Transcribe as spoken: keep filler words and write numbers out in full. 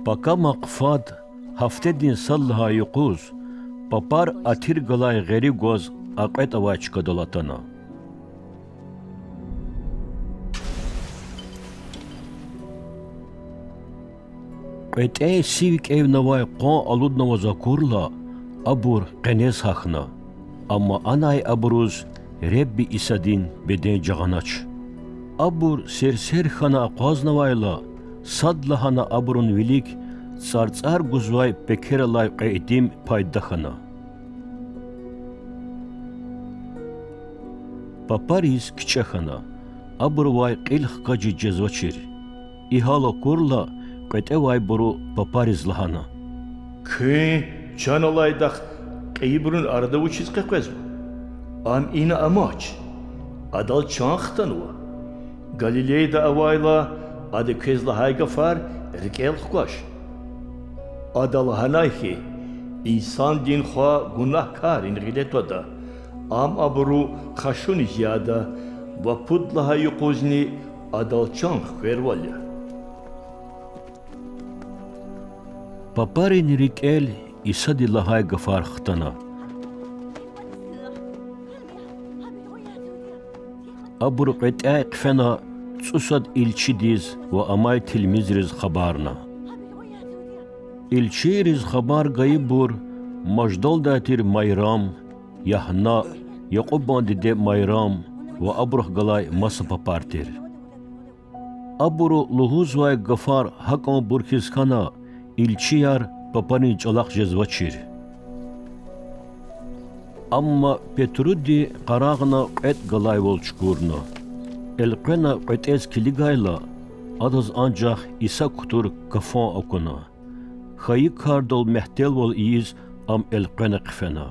Пакамахъ фад, гьафтедин сад лагьай юкъуз, папар атир галай гъери гваз а кьветӀ авай чкадал атана. КьветӀен сив кӀевнавай къван алуднаваз акурла, абур къенез гьахьна, амма анай абуруз Ребби Исадин беден жагъанач. Абур серсер хьана акъвазнавайла, садлагьана абурун вилик цӀарцӀар гузвай пекералай кьве итим пайда хьана. Папариз кичӀе хьана, абурувай кьил хкажиз жезвачир. И гьал акурла, кьветӀевайбуру папариз лагьана: Куьн чан алайдахъ кьейибурун арада вучиз къекъвезва? Ам ина амач. Адал чан хтанва. Галилейда авайла, ада квез лагьай гафар рикӀел хкваш. Ада лагьанай хьи, Инсандин Хва гунагькаррин гъиле твада, ам абуру хашуниз яда ва пуд лагьай юкъузни Адал чан хквервал я. Папарин рикӀел Исади лагьай гафар хтана. Абур кьветӀяй хъфена цӀусад илчидиз ва амай тилмизриз хабарна. Илчийриз хабар гайибур Маждалдай тир Майрам, Ягьна, Якьубан диде Майрам ва абурухъ галай маса папар тир. Абуру лугьузвай гафар гьакӀанбур хьиз хьана, илчияр папарин чӀалахъ жезвачир. Амма Петруди къарагъна кьветӀ галайвал чукурна. Элкъвена кьветӀез килигайла, адаз анжах Иса кутур кафан акуна. Хьайи кардал мягьтелвал ийиз ам элкъвена хъфена.